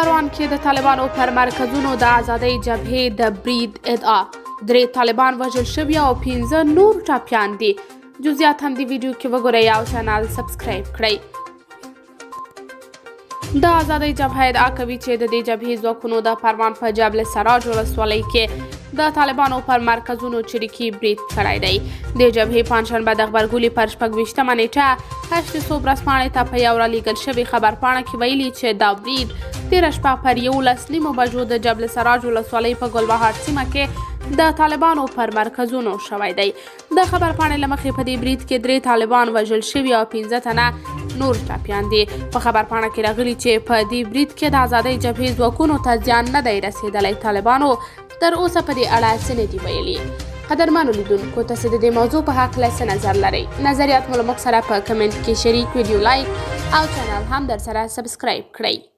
پروان کې د طالبانو پر مرکزونو د ازادۍ جبهې د برید ادعا، درې طالبان وژل شوي او 5 نور ټپیان دي. جزئیات هم دی ویډیو کې وګورئ او چینل سبسکرایب کړئ. د ازادۍ جبهه ادعا کوي چې د دې جبهې ځواکونو د پروان په جبل سراج ولسوالۍ کې د طالبانو پر مرکزونو چریکي برید کړی دی. د جبهې پنجشنبه د غبرګولي پر 26مه نیټه هشت صبح ورځپاڼې ته په یو رالیږل شوې خبرپاڼه کې ویلي چې دا برید تېره شپه پر 11:30 بجو د جبل سراج ولسوالۍ په ګلبهار سیمه کې د طالبانو پر مرکزونو شوی دی. د خبرپاڼې له مخې په دې برید کې 3 طالبان وژل شوي او 5 تنه نور ټپیان دي. په خبرپاڼه کې راغلي چې په دې برید کې د ازادۍ جبهې ځواکونو ته زیان نه دی رسېدلی. طالبانو تر اوسه په دې اړه څه نه دي ویلي. قدرمنو لیدونکو، تاسو د دې موضوع په هکله څه نظر لرئ؟ نظریات مو له موږ سره په کمنټ کې شریک، ویډیو لایک او چینل هم در سره سبسکرایب کړئ.